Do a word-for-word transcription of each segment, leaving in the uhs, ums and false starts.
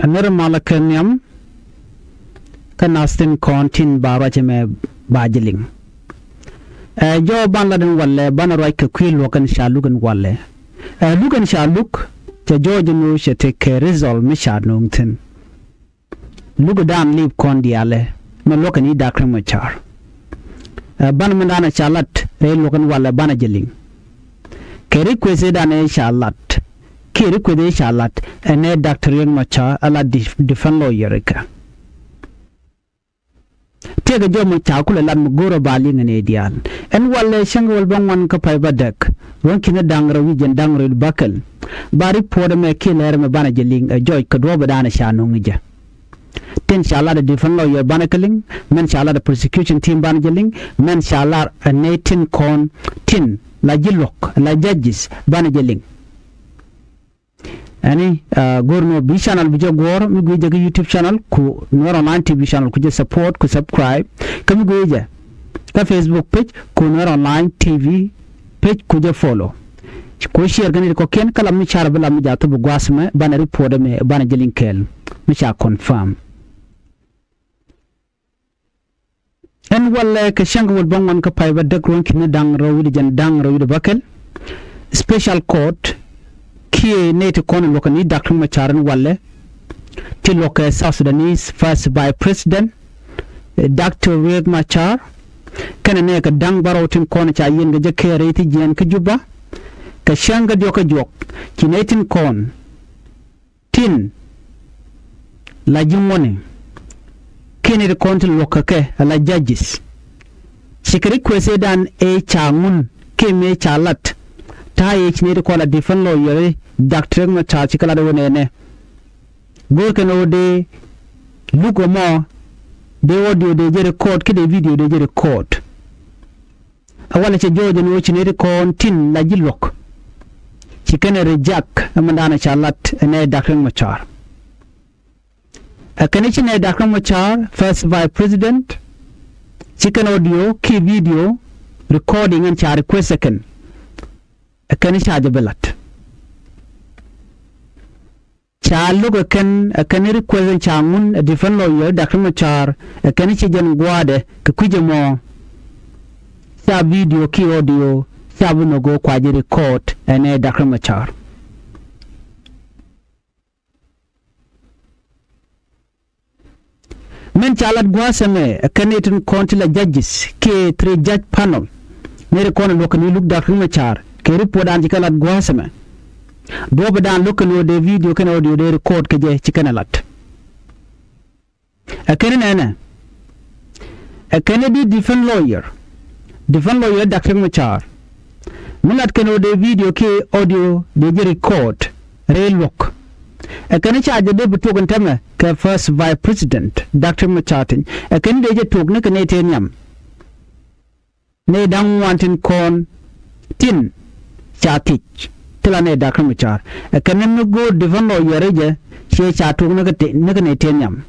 Ɛ nɛr malä kɛ nhiam kä nath tin kɔn tin ba ruac ɛmɛ ba jɛ liŋ. Ɛ jɔw ban lat ɛn walɛ banɛ ruac kɛ kui̱ luɔ̱k ɛn ca luk ɛn walɛ. Ɛ luk ɛn ca luk cɛ jɔw jɛ no̱o̱ŋ cɛ tekɛ result mi ca no̱o̱ŋ thi̱n. Luk ɛ dan lip kɔn diaalɛ mɛ luɔ̱k ɛn i̱ Dak Riek Machar. Ɛ banɛ mi dan ɛ ca lat rɛy luɔ̱k ɛn walɛ banɛ jɛ liŋ. Kɛ request ëëdan ëë ca lat kiɛ request ëë ca lat ɛn ɛ Doctor Riek Machar a lat defense lawyer kɛ. Tëëkɛ jɔw mɔ ca kulɛ lat mi go̱o̱rä ba liŋ ɛn ëë diaal. Ɛn walɛ cäŋ wäl bä ŋuan kä pay bä däk ruɔ̱n ki̱n da̱ŋ rɛw wi̱c jɛn da̱ŋ rɛw bäkɛl. Ba report ɛmɛ kiɛ lɛr ɛmɛ banɛ jɛ liŋ ɛ jɔc kɛ duɔ̱ɔ̱p ëëdan ɛ ca no̱o̱ŋ jɛ. Tin ca lat ɛ defense lawyer banɛ kɛ liŋ, mɛn ca lat ɛ prosecution team banɛ jɛ liŋ, mɛn ca lat ɛ nɛy tin kɔn tin la ji̱ luɔ̱k la judges banɛ jɛ liŋ. Ɛni go̱r ni wä bi channel bi jɛ guɔ̱ɔ̱r mi gui̱ jɛ kä YouTube channel ku Nuer Online T V channel ku jɛ support ku subscribe. Kä mi gui̱ jɛ kä Facebook page ku Nuer Online T V page ku jɛ follow. Ku share gani kɔkiɛn kä lam mi car bi lam mi jath bi gua̱a̱th mɛ banɛ report mɛ banɛ jɛ liŋ kɛɛl mi ca confirm. Ɛn walɛ kɛ cäŋ kɛ wäl bä ŋuan kä pay bä däk ruɔ̱n ki̱n da̱ŋ rɛw wi̱cdɛ jɛn da̱ŋ rɛw wi̱cdɛ bäkɛl. Special court kiɛ nɛy ti kɔn luɔ̱k kɛ ni Dak Riek Machar ɛn walɛ ti luɔ̱k kɛ South Sudanese First Vice President Doctor Riek Machar. Kɛnɛ nɛy kɛ da̱ŋ bärɔw tin kɔn ca yiɛn kɛ jɛ kɛ rɛy ti jiɛn kä Juba. Kɛ cäŋ kɛ diɔ̱k kɛ juɔk ci nɛy tin kɔn tin la ji̱ ŋuɔ̱ni kiɛ nɛy ti kɔn ti luɔ̱k kɛ kɛ ala judges. Cikɛ request ëëdan ëë ca ŋun kiɛ mëë ca lat ta̱a̱ yɛ ci nɛy ti kɔn la defense lawyer Doctor Riek Machar cikɛ lat ɛ wä nɛnɛ. Go̱o̱r kɛn ɣöö dee luk ɛmɔ dee audio dee jɛ record kiɛ dee video dee jɛ record. A walɛ cɛ jɔɔc ɛn ɣöö ci nɛy ti kɔn tin la ji̱ luɔ̱k ci kɛn ɛ reject ɛmɛndan ca lat ɛn ɛ Dak Riek Machar. Ɛ kɛn ci nɛ Dak Riek Machar First Vice President ci kɛn audio kiɛ video recording ɛn ca request ɛ kɛn. Ɛ kɛn ca jɛ bi lat. Ca lo̱k ɛ kɛn ɛ kɛn request ca ŋun ɛ defense lawyer Dak Riek Machar ɛ kɛn ci jɛn gua̱a̱dɛ kɛ kui̱c ɛmɔ. Ca video kiɛ audio ca bi nhök ɣöö kua jɛ record ɛn ɛ Dak Riek Machar. Min ca lat gua̱a̱th ɛmɛ ɛ kɛn nɛy tin kɔn ti la judges kiɛ three judge panel. Nɛy ti kɔn ɛ luɔ̱k kɛ ni luk Dak Riek Machar kɛ report an ci kɛ lat gua̱a̱th ɛmɛ. Duɔ̱ɔ̱p ɛ dan lo̱k kɛ ni wä dee video kɛnɛ audio dee record kɛ jɛ ci kɛn ɛ lat. Ɛ kɛn nɛnɛ ɛ kɛn di defense lawyer defense lawyer Dak Riek Machar. Mi lat kɛn wä dee video kiɛ audio dee jɛ record rɛy luɔ̱k. Ɛ kɛn ca jɛ dee bi tuɔk ɛn tɛmɛ kɛ First Vice President Dak Riek Machar tin ɛ kɛn dee jɛ tuɔk ni kɛ nɛy tëë nhiam. Nɛy da̱ŋ ŋuan tin kɔn tin ca thiec ti la nɛy Dak Riek Machar. Ɛ kɛn ni mi go̱o̱r defense lawyer jɛ ciɛ ca tuɔk ni kɛ nɛy tëë nhiam.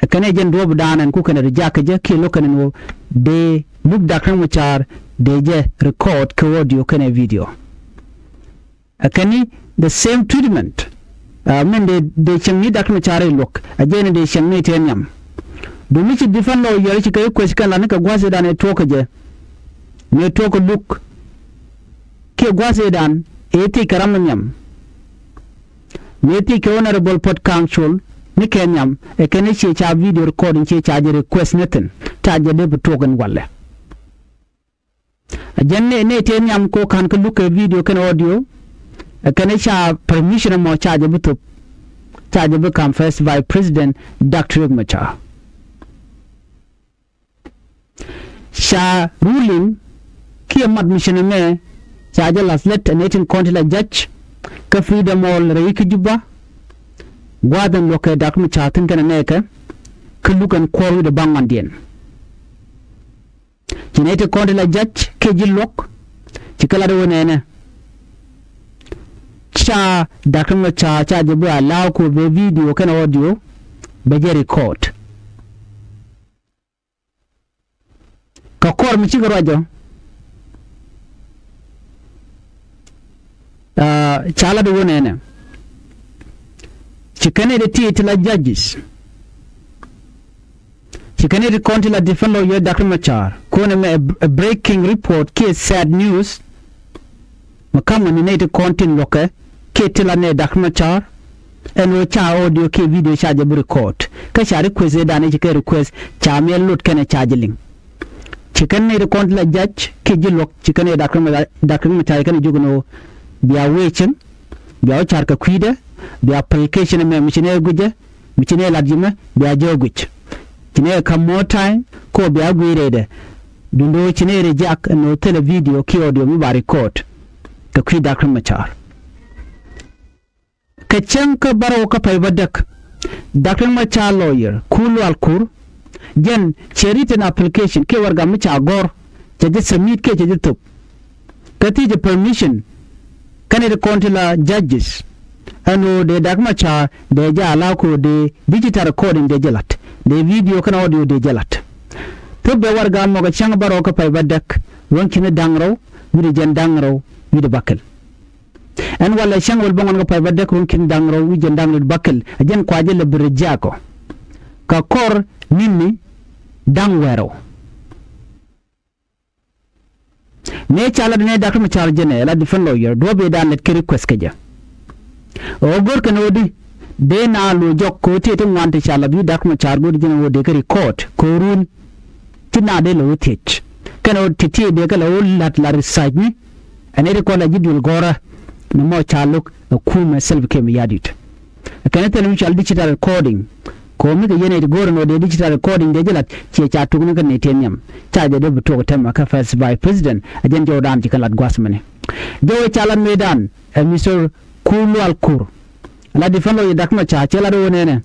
Ɛ kɛn ɛ jɛn duɔ̱ɔ̱p dan ɛn ku kɛn ɛ ri jakä jɛ kiɛ lo̱k kɛn ɛn ɣöö dee luk Dak Riek Machar dee jɛ record kɛ audio kɛnɛ video. Ɛ kɛn ni the same treatment. Min dee dee cieŋ ni Dak Riek Machar i̱ luɔ̱k ɛ jɛn dee cieŋ ni tëë nhiam. Duŋ mi ci defense lawyer ci kɛ request kɛn la ni kɛ gua̱a̱th ëëdan ëë tuɔɔk kɛ jɛ. Mëë tuɔɔk kɛ luk kiɛ gua̱a̱th ëëdan ëë thiec kɛ ram mi nhiam. Mëë thiec kɛ Honorable Puot Kaŋ Col ni kɛ nhiam ɛ kɛn i̱ ciɛ ca video recording ciɛ ca jɛ request ni thi̱n ca jɛ dee bi tuɔɔk in walɛ. Ɛ jɛn ni ni tëë nhiam ko ka̱n kä luk kɛ video kɛn audio. Ɛ kɛn i̱ ca permission ɛmɔ ca jɛ bi thop ca jɛ bi ka̱m First Vice President Doctor Riek Machar. Ca ruling kiɛ mat mi ci nɛmɛ ca jɛ lath lät ɛ nɛy tin kɔn ti la judge kä Freedom Hall rɛy kä Juba. Gua̱a̱th ɛn luɔ̱k kɛ Dak Machar thi̱n kɛnɛ nɛɛkɛ kä luk ɛn kuɔr wi̱cdɛ baŋ mandiɛn. Ci nɛy tin kɔn ti la judge kiɛ ji̱ luɔ̱k ci kɛ lat ɛ wä nɛnɛ. Ca Dak Machar ca jɛ bi allow ku bɛ video kɛnɛ audio bɛ jɛ record. Kä kɔr mi cikɛ ruacɔ ca lat wä nɛnɛ. Kɛn nɛy ti ti la judges. Ci kɛn nɛy ti kɔn ti la defense lawyer Doctor Machar. Kɔn ɛmɛ ɛ, ɛ breaking report kiɛ sad news. Mɛ ka̱mä ni nɛy ti kɔn tin luɔ̱kɛ kiɛ ti la nɛ Doctor Machar. Ɛn ɣöö ca audio kiɛ video ca jɛ bi record. Kä ca request ëëdan ëë ci kɛ request ca mɛ lot kɛnɛ ca jɛ liŋ. Ci kɛn nɛy ti kɔn ti la judge kiɛ ji̱ luɔ̱k ci kɛn nɛy Doctor Machar, Doctor Machar kɛn jiök ɛn ɣöö bia wee cieŋ. Bia wä car kɛ kui̱dɛ, bia application ɛmɛ mi ci nɛ guicɛ, mi ci nɛ lat ji̱ mɛ, bia jɛ guic. Ci nɛ ka̱m more time, kɔ bia guic rɛydɛ. Duundɛ ɣöö ci nɛ reject ɛn ɣöö thilɛ video kiɛ audio mi ba record. Kɛ kui̱ Doctor Machar. Kɛ cäŋ kä bärɔw kä pay bädäk. Doctor Machar lawyer, Kur Lual Kur, jɛn cɛ written application kiɛ warɛgak mi ca gɔ̱r, cɛ jɛ submit kiɛ cɛ jɛ thop. Kä thiecɛ permission kɛnɛ ti kɔn ti la judges. Ɛn ɣöö dee Doctor Machar dee jɛ allow kɛ ɣöö dee digital recording dee jɛ la̱t. Dee video kɛnɛ audio dee jɛ la̱t. Thop bɛ warɛgak mɔ kɛ cäŋ bärɔw kä pay bädäk. Ruɔ̱n ki̱ni da̱ŋ rɛw wi̱cdɛ jiɛn da̱ŋ rɛw wi̱cdɛ bäkɛl. Ɛn walɛ cäŋ wäl bä ŋuan kä pay bädäk ruɔ̱n ki̱ni da̱ŋ rɛw wi̱cdɛ jiɛn da̱ŋ rɛw bäkɛl. Ɛ jɛn kuacä lɛ bi reject ɔ. Kɛ kɔr ni̱ni da̱ŋ wäl rɛw. Mëë ca lat ni Doctor Machar jɛn ɛ la defense lawyer duɔ̱ɔ̱p ëëdan lät kɛ request kɛ jɛ. Ɣöö go̱rkɛ ni ɣöö di dee naath lo̱c jɔk kɛ ɣöö tëë ti ŋuan ti ca lat wi̱i̱ Doctor Machar go̱r jɛn ɣöö dee kɛ record kɛ ɣöö ruun. Ci naath dee lɛ ɣöö thiec kɛnɛ ɣöö ti̱ti̱ dee kɛ lɛ ɣöö la̱t la research ni. Ɛn ɛ ti kɔn la ji̱ duël gɔ̱rä ni mɔ ca lo̱k ɛ kumɛ Salva Kiir Mayardit. Kɛn thil mi cɔal digital recording. Kɛ ɣöö mi kɛ yɛn ɛ ti go̱o̱r ɛn ɣöö dee digital recording dee jɛ la̱t ciɛ ca tuk ni kɛ nɛy tëë nhiam. Ca jɛ dee bi tuɔɔk tɛmɛ kä first vice president ɛ jɛn jɔwdan ci kɛ la̱t gua̱th mɛni. Jɔw ɛ ca la̱t mëëdan ɛ Mister Kur Lual Kur. La defense lawyer Doctor Machar cɛ la̱t ɣöö nɛnɛ.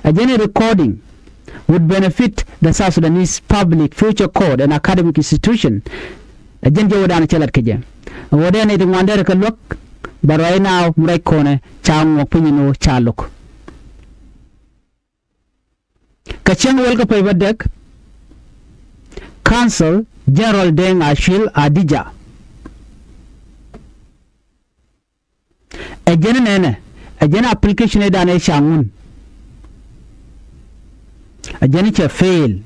Ɛ jɛn ɛ recording would benefit the South Sudanese public, future court and academic institution. Ɛ jɛn jɔwdan cɛ la̱t kɛ jɛ. Ɣöö dee nɛy ti ŋuan derɛ kɛ luäk. But right now mi ruac kɔnɛ ca ŋuɔk piny ni ɣöö ca lo̱k. Kɛ cäŋ wäl kä pay bädäk, Consul General Deng Achuil Adija. Ɛ jɛn nɛnɛ, ɛ jɛn application ëëdan ëë ca ŋun. Ɛ jɛn cɛ fail.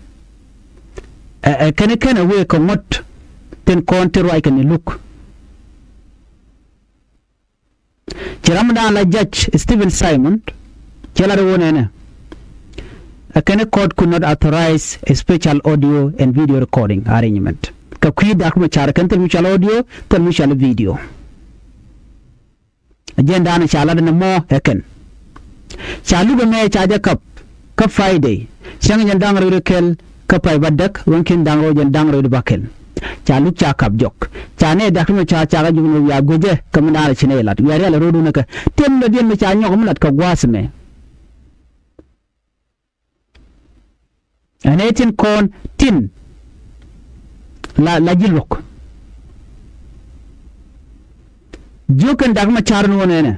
Ɛ, ɛ kɛn kɛn ɛ wëë kɛ ŋuɔ̱t tin kɔn ti ruac kɛ ni luk. Ci ramdan la Judge Stephen Simon cɛ lat ɣöö nɛnɛ. A kɛn court could not authorize a special audio and video recording arrangement. Kɛ kui̱ Doctor Machar kɛn thil mi cɔal audio, thil mi cɔal video. Jɛn dan ca lat ni mɔ ɛ kɛn. Ca luk ɛmɛ ca jɛ kap kä Friday. Cäŋ jɛn da̱ŋ rɛw kɛl kä pay bädäk ruɔ̱n ki̱n da̱ŋ rɛw jɛn da̱ŋ rɛw bäkɛl. Ca luk ca kap jɔk. Ca nɛ Doctor Machar ca kɛ jukni wiaa guecɛ kɛ mi da̱ŋ rɛw ci nɛ lat wiaa rial rɔdun kɛ. Tëë mi lɔ diɛn mi ca nyɔk mi lat kɛ gua̱a̱th mɛ. Ɛn ɛ tin kɔn tin la, la ji̱ luɔ̱k. Jiök kɛn Doctor Machar ni wä nɛnɛ.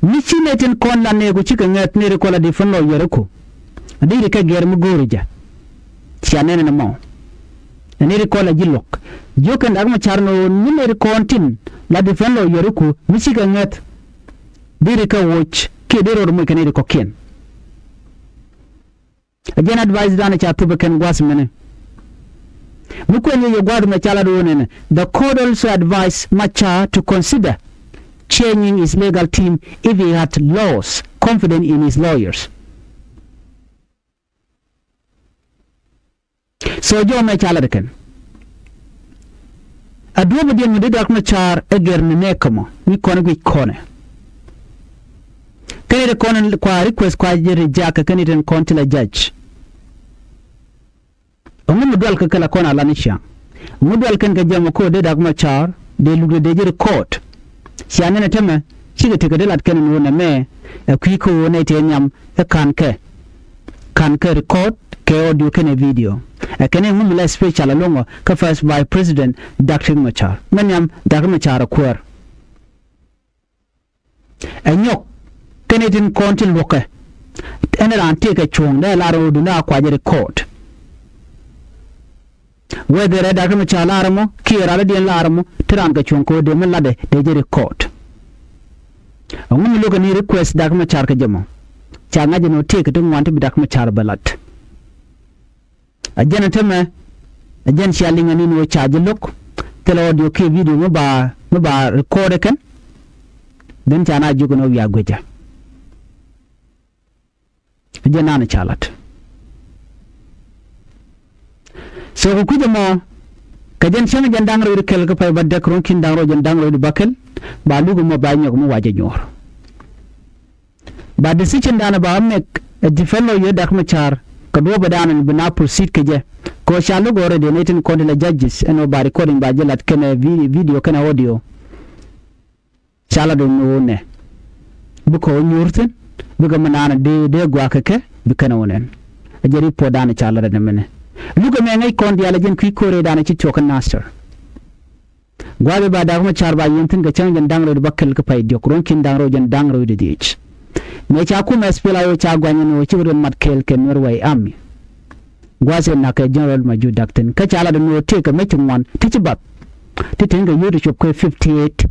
Mi ci nɛ tin kɔn la nɛɛku cikɛ ŋäth nɛy ti kɔn la defense lawyer ku. Dee ri kɛ gɛr mi go̱o̱ri jɛ. Cia nɛnɛ ni mɔ. Nɛy ti kɔn la ji̱ luɔ̱k. Jiök kɛn Doctor Machar ni wä mi nɛy ti kɔn tin la defense lawyer ku mi cikɛ ŋäth. Dee ri kɛ woc kiɛ dee rɔɔd moc kɛ nɛy ti kɔ̱kiɛn. A jɛn advice dan ca thop kɛn gua̱th mɛnɛ. Mi kuɛn yɛ yɛ gua̱th mɛ ca lat wä nɛnɛ. The court also advised Machar to consider changing his legal team if he had lost confidence in his lawyers. So jɔw mɛ ca lat kɛn. A duɔ̱ɔ̱p diɛn mi di Doctor Machar ɛ gɛr ni nɛ kämɔ mi kɔn guic kɔnɛ. Kɛn it kɔn kua request kua jɛ reject kɛn it in kɔn ti la judge. Ɛŋu mi dual kɛ kɛ la kɔn a la ni ciaŋ. Ɛŋu dual kɛn kɛ jɛ mɔ ko̱ di Doctor Machar dee luk dee dee ji̱ record. Cia nɛnɛ tämɛ cikɛ tekɛ di lat kɛn ni wä nɛ mɛ ɛ kui̱ ko̱ nɛ tëë nhiam ɛ ka̱n kɛ. Ka̱n kɛ record kɛ audio kɛnɛ video. Ɛ kɛn ɛŋu mi la special ɛlɔ̱ŋ ɔ kä first vice president Doctor Machar. Mɛ nhiam Doctor Machar ɛ kuäär. Ɛ nyɔk kɛnɛ tin kɔn ti luɔ̱kɛ. Ɛn raan tëëkɛ cuɔ̱ɔ̱ŋ dee lar ɣöö duundɛ a kuacɛ record. Whether ɛ Doctor Machar lar ɛmɔ kiɛ ralä diɛn lar ɛmɔ ti raan kɛ cuɔ̱ɔ̱ŋ kɛ ɣöö dee mi latdɛ dee jɛ record. Ɛŋu mi lo̱kɛ ni request Dak Macar kɛ jɛ mɔ? Ca ŋa̱c ɛn ɣöö tëëkɛ ti ŋuan ti bi Dak Macar bɛ lat. Ɛ jɛn ɛ tämɛ, ɛ jɛn cia liŋ ɛn in ɣöö ca ji̱ lo̱k. Thilɛ audio kiɛ video mi ba, mi ba record ɛ kɛn. Then ca na jiök ɛn ɣöö wiaa gui̱cä. Ɛ jɛn naan ca lat. So kɛ kui̱c ɛmɔ, kɛ jɛn cäŋ jɛn da̱ŋ rɛw wi̱cdɛ kɛl kä pay bädäk, ruɔ̱ŋ ki̱n da̱ŋ rɛw jɛn da̱ŋ rɛw wi̱cdɛ bäkɛl, ba luk ɛmɔ ba nyɔk mi wacɛ nyuɔ̱ɔ̱r. Ba decision danɛ ba make ɛ defend lawyer Dak Macar kɛ duɔ̱ɔ̱p ɛ danɛ bi na proceed kɛ jɛ. Kɛ ɣöö ca lo̱k already nɛy tin kɔn ti la judges ɛn ɣöö ba recording ba jɛ lat kɛnɛ vi-, video kɛnɛ audio. Ca lat ɛn ɣöö nɛ bikɛ ɣöö nyuur thi̱n, bikɛ mi naan dee, dee gua̱a̱k kɛ kɛ bi kɛnɛ ɣöö nɛn. Ɛ jɛ report danɛ ca lat ɛn ɛmɛnɛ. Lukɛ mɛ ŋäc kɔn diaal ɛ jɛn kui̱ ko̱rɛ danɛ ci cuɔk kä Nasir. Gua̱a̱th i̱ ba Dak Macar ba yien thi̱n kɛ cäŋ jɛn da̱ŋ rɛw wi̱cdɛ bäkɛl kä pay diɔ̱k, ruɔ̱ŋ ki̱n da̱ŋ rɛw jɛn da̱ŋ rɛw wi̱cdɛ dhieec. Mëë ca kumɛ S P L A-IO ca guany ɛn ɣöö cikɛ rɔ̱ mat kɛɛl kɛ Nuer White Army. Gua̱a̱th in na̱kɛ General Majur Dak thi̱n, kä ca lat ɛn ɣöö tëëkɛ mɛ ci ŋuan ti ci bath, ti tin kɛ yio̱w ti cop kɛ fifty eight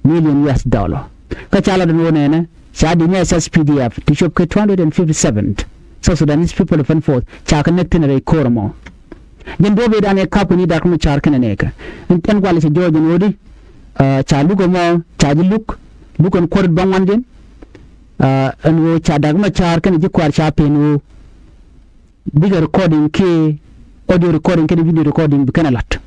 million U S dollar. Kä ca lat ɛn ɣöö nɛnɛ ca di̱t ni S S P D F ti cop kɛ two hundred and fifty seven South Sudanese People Defense Force ca kɛ näk thi̱n rɛy ko̱r ɛmɔ. Jɛn duɔ̱ɔ̱p ëë dan ɛ kap kɛ ni Dak Macar kɛnɛ nɛɛkɛ. Ɛn, ɛn gua̱l cɛ jɔɔc ɛn ɣöö di, ah, ca luk ɛmɔ, ca ji̱ luk, luk ɛn kuäär bäŋuandiɛn. Ah, ɛn ɣöö ca Dak Macar kɛnɛ ji̱ kua̱r ca pen ɣöö bikɛ recording kiɛ audio recording kɛnɛ video recording bi kɛnɛ la̱t.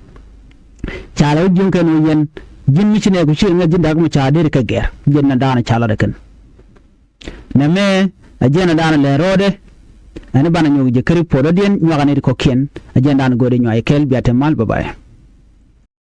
Ca la wä jiöŋ kɛn ɣöö yɛn ji̱n mi ci nɛɛku ci ri ŋäth ji̱n Dak Macar deri kɛ gɛr. Jɛn nɛ daanɛ ca lat ɛ kɛn. Nɛmɛ ɛ jɛn ɛ daanɛ lɛ rɔɔdɛ. Ɛn banɛ nyuɔk jɛ kä report ɔdiɛn nyuakä ni ti kɔ̱kiɛn. Ɛ jɛn daanɛ go̱o̱dɛ nyuac kɛɛl bia te mal, bye bye.